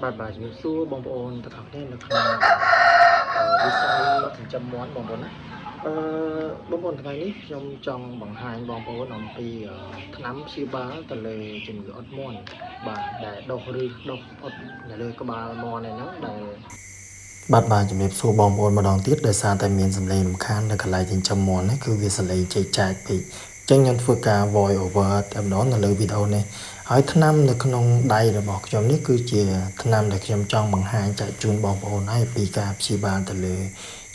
បាទបាទជំរាបសួរបងប្អូនទាំងអស់គ្នានៅក្នុងវិស័យចិញ្ចឹមមាន់បងប្អូនណាអឺបងប្អូនថ្ងៃនេះខ្ញុំចង់បង្ហាញបងប្អូនអំពីថ្នាំព្យាបាលទៅលើជំងឺអុតមាន់បាទដែលដុះឬដុះអុតនៅលើក្បាលមាន់ឯហ្នឹងដែលបាទបាទជំរាបសួរបងប្អូនម្ដងទៀតដោយសារតែមានសំឡេងរំខាននៅកន្លែងចិញ្ចឹមមាន់នេះគឺវាសំឡេងចេកចាចពេកអញ្ចឹងខ្ញុំធ្វើការ voice over តែម្ដងនៅលើវីដេអូនេះហើយថ្នាំនៅក្នុងដៃរបស់ខ្ញុំនេះគឺជាថ្នាំដែលខ្ញុំចង់បង្ហាញចែកជូនបងប្អូនហើយពីការព្យាបាលទៅលើ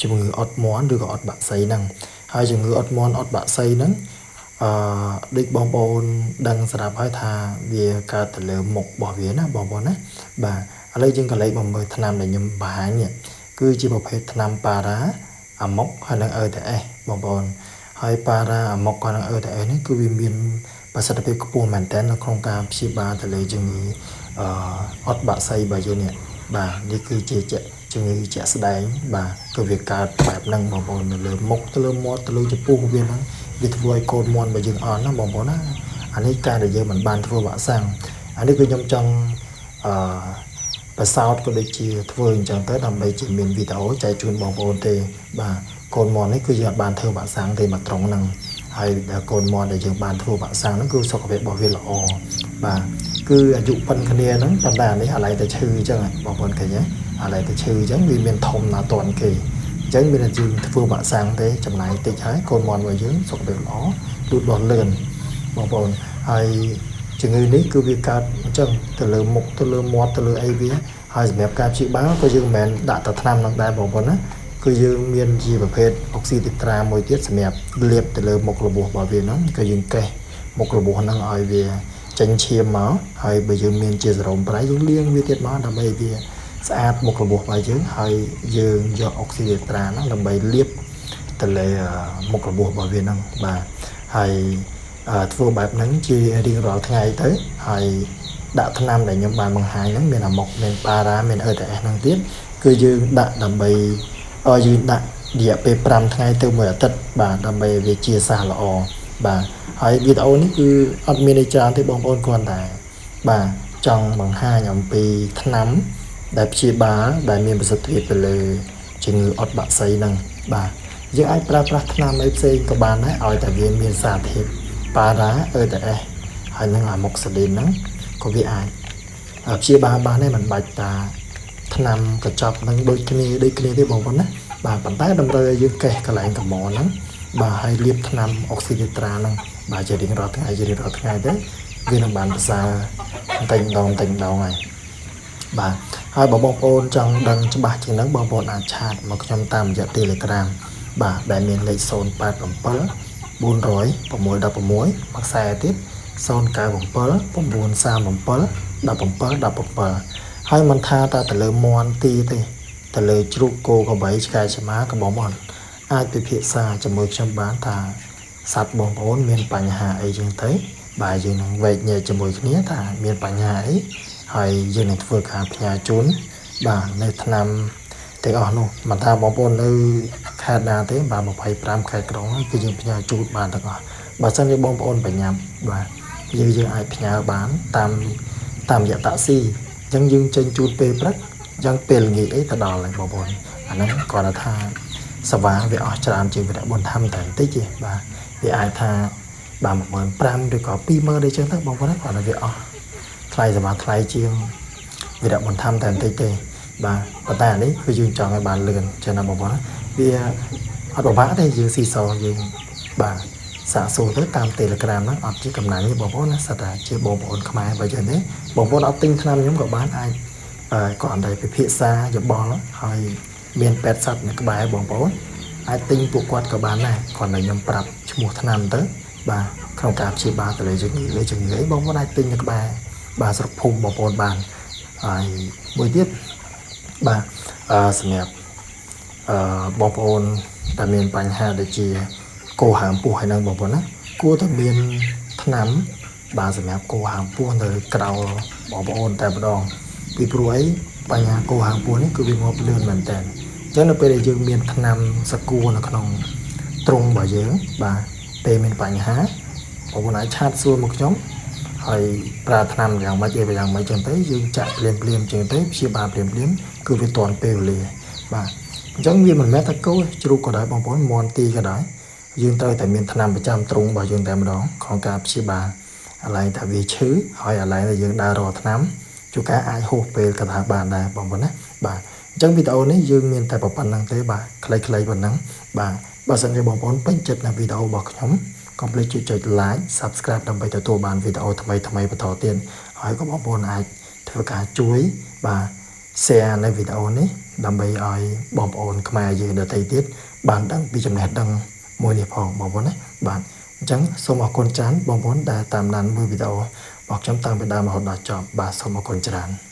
ជំងឺអុតមាន់ឬក៏អុតបក្សីហ្នឹងហើយជំងឺអុតមាន់អុតបក្សីហ្នឹងអឺដូចបងប្អូនដឹងស្រាប់ហើយថាវាកើតទៅលើមុខរបស់វាណាបងប្អូនណាបាទឥឡូវយើងក៏លេខមកមើលថ្នាំដែលខ្ញុំបង្ហាញនេះគឺជាប្រភេទថ្នាំប៉ារ៉ាអាម៉ុកហើយនិង ETS បងប្អូនហើយប៉ារ៉ាអាម៉ុកហើយនិង ETS នេះគឺវាមានប្រសិទ្ធភាពខ្ពស់មែនទែននៅក្នុងការព្យាបាលទៅលើជំងឺអឺអុតបក្សីរបស់យើងនេះបាទនេះគឺជាជំងឺជាក់ស្ដែងបាទគឺវាកើតបែបហ្នឹងបងប្អូននៅលើមុខទៅលើមាត់ទៅលើចំពោះវាហ្នឹងវាធ្វើឲ្យកូនមាន់របស់យើងអន់ណាបងប្អូនណាអានេះការដែលយើងមិនបានធ្វើវ៉ាក់សាំងអានេះគឺខ្ញុំចង់អឺប្រសោតក៏ដូចជាធ្វើអញ្ចឹងទៅដើម្បីជាមានវីដេអូចែកជូនបងប្អូនទេបាទកូនមាន់នេះគឺយើងអត់បានធ្វើវ៉ាក់សាំងទេមកត្រង់ហ្នឹងហើយដល់កូនមាន់ដែលយើងបានធ្វើវ៉ាក់សាំងហ្នឹងគឺសុខភាពរបស់វាល្អបាទគឺអាយុប៉ុនគ្នាហ្នឹងប៉ុន្តែអានេះអាឡ័យតែឈឺអញ្ចឹងបងប្អូនឃើញទេអាឡ័យតែឈឺអញ្ចឹងវាមានធំណាស់តន់គេអញ្ចឹងមានតែយើងធ្វើវ៉ាក់សាំងទេចំណាយតិចហើយកូនមាន់របស់យើងសុខភាពល្អលូតលាស់លឿនបងប្អូនហើយជំងឺនេះគឺវាកើតអញ្ចឹងទៅលើមុខទៅលើមាត់ទៅលើអីវាហើយសម្រាប់ការព្យាបាលក៏យើងមិនមែនដាក់តែថ្នាំនឹងដែរបងប្អូនណាគឺយើងមានជាប្រភេទអុកស៊ីទីត្រាមួយទៀតសម្រាប់លាបទៅលើមុខរបួសរបស់វាហ្នឹងក៏យើងកេះមុខរបួសហ្នឹងឲ្យវាចេញឈាមមកហើយបើយើងមានជាសេរ៉ូមប្រៃយើងលាងវាទៀតមកដើម្បីវាស្អាតមុខរបួសរបស់យើងហើយយើងយកអុកស៊ីទីត្រាហ្នឹងដើម្បីលាបទៅលើមុខរបួសរបស់វាហ្នឹងបាទហើយធ្វើបែបហ្នឹងជារៀងរាល់ថ្ងៃទៅហើយដាក់ថ្នាំដែលខ្ញុំបានបង្ហាញហ្នឹងមានអាម៉ុកមានប៉ារ៉ាមាន ETS ហ្នឹងទៀតគឺយើងដាក់ដើម្បីឲ្យយើងដាក់រយៈពេល5ថ្ងៃទៅមួយអាទិត្យបាទដើម្បីវាជាសះល្អបាទហើយវីដេអូនេះគឺអត់មានអីច្រើនទេបងប្អូនគ្រាន់តែបាទចង់បង្ហាញអំពីថ្នាំដែលព្យាបាលដែលមានប្រសិទ្ធភាពទៅលើជំងឺអុតបក្សីហ្នឹងបាទយើងអាចប្រើប្រាស់ថ្នាំអីផ្សេងក៏បានដែរឲ្យតែវាមានសារធាតុប៉ារ៉ា ETS ហើយនឹងអាម៉ុកសាលីនហ្នឹងក៏វាអាចព្យាបាលបានដែរមិនបាច់តាថ្នាំកញ្ចប់នឹងដូចគ្នាដូចគ្នាទេបងប្អូនណាបាទប៉ុន្តែតម្រូវឲ្យយើងកេះកន្លែងកម្រហ្នឹងបាទហើយលាបថ្នាំអុកស៊ីតេត្រាហ្នឹងបាទជារៀងរាល់ថ្ងៃជារៀងរាល់ថ្ងៃទៅវានឹងបានប្រសើរបន្តិចម្ដងបន្តិចម្ដងហើយបាទហើយបើបងប្អូនចង់ដឹងច្បាស់ជាងហ្នឹងបងប្អូនអាច chat មកខ្ញុំតាមរយៈ Telegram បាទដែលមានលេខ087 400 616មួយខ្សែទៀត097 937 17 17ហើយមិនថាតែទៅលើមាន់ទីទេទៅលើជ្រូកគោក្របីឆ្កែឆ្មាក៏បងប្អូនអាចពិភាក្សាជាមួយខ្ញុំបានថាសត្វបងប្អូនមានបញ្ហាអីចឹងទៅបាទយើងនឹងវែកញែកជាមួយគ្នាថាមានបញ្ហាអីហើយយើងនឹងធ្វើការផ្ញើជូនបាទនៅថ្នាំទាំងអស់នោះមិនថាបងប្អូននៅខេត្តណាទេបាទ25ខេត្តក្រុងគឺយើងផ្ញើជូនបានទាំងអស់បើសិនជាបងប្អូនបញ្ញាប់បាទយើងអាចផ្ញើបានតាមតាមរយៈតាក់ស៊ីអញ្ចឹងយើងចេញជូនពេលព្រឹកអញ្ចឹងពេលល្ងាចអីទៅដល់ហើយបងប្អូនអាហ្នឹងគាត់ថាសវ៉ាវាអស់ច្រើនជាងវរៈបុណ្យធម្មតែបន្តិចទេបាទវាអាចថាបាទ15000ឬក៏20000អីចឹងទៅបងប្អូនគាត់ថាវាអស់ថ្លៃសវ៉ាថ្លៃជាងវរៈបុណ្យធម្មតែបន្តិចទេបាទប៉ុន្តែអានេះគឺយើងចង់ឲ្យបានលឿនចឹងណាបងប្អូនវាអត់ពិបាកទេយើងស៊ីសយើងបាទសាកសួរទៅតាម Telegram ហ្នឹងអត់ជាកំណាញ់ទេបងប្អូនណាសិតតែជាបងប្អូនខ្មែរបើចឹងទេបងប្អូនអត់ទិញថ្នាំខ្ញុំក៏បានអាចគ្រាន់តែពិភាក្សាយោបល់ហើយមានពេទ្យសត្វនៅក្បែរបងប្អូនអាចទិញពួកគាត់ក៏បានដែរគ្រាន់តែខ្ញុំប្រាប់ឈ្មោះថ្នាំទៅបាទក្នុងការព្យាបាលទៅលើជំងឺលើជំងឺអីបងប្អូនអាចទិញនៅក្បែរបាទស្រុកភូមិបងប្អូនបានហើយមួយទៀតបាទអឺសម្រាប់អឺបងប្អូនដែលមានបញ្ហាដូចជាគោហើមពោះហើយនឹងបងប្អូនណាគួរតែមានថ្នាំបាទសម្រាប់គោហើមពោះនៅក្រោលបងប្អូនតែម្ដងពីព្រោះអីបញ្ហាគោហើមពោះនេះគឺវាងាប់លឿនមែនតើអញ្ចឹងនៅពេលដែលយើងមានថ្នាំសកួរនៅក្នុងទ្រុងរបស់យើងបាទពេលមានបញ្ហាបងប្អូនអាច chat សួរមកខ្ញុំហ ហើយប្រើថ្នាំយ៉ាងម៉េចអីយ៉ាងម៉េចចឹងទៅយើងចាក់ភ្លាមភ្លាមចឹងទៅព្យាបាលភ្លាមភ្លាមគឺវាទាន់ពេលវេលាបាទអញ្ចឹងវាមិនមែនតែគោជ្រូកក៏ដោយបងប្អូនមាន់ទីក៏ដោយយើងត្រូវតែមានថ្នាំប្រចាំទ្រុងរបស់យើងតែម្ដងក្នុងការព្យាបាលអាឡែងថាវាឈឺហើយអាឡែងដែលយើងដើររកថ្នាំជួនកាលអាចហួសពេលក៏ថាបានដែរបងប្អូនណាបាទអញ្ចឹងវីដេអូនេះយើងមានតែប៉ុណ្្នឹងទេបាទខ្លីៗប៉ុណ្ណឹងបាទបើសិនជាបងប្អូនពេញចិត្តនៅវីដេអូរបស់ខ្ញុំកុំភ្លេចជួយចុច like subscribe ដើម្បីទទួលបានវីដេអូថ្មីៗបន្តទៀតហើយក៏បងប្អូនអាចធ្វើការជួយបាទ share នៅវីដេអូនេះដើម្បីឲ្យបងប្អូនខ្មែរយើងដទៃទៀតបានដឹងពីចំណេះដឹងមួយនេះផងបងប្អូនណាបាទអញ្ចឹងសូមអរគុណច្រើនបងប្អូនដែលតាមដានមើលវីដេអូរបស់ខ្ញុំតាំងពីដើមរហូតដល់ចប់បាទសូមអរគុណច្រើន។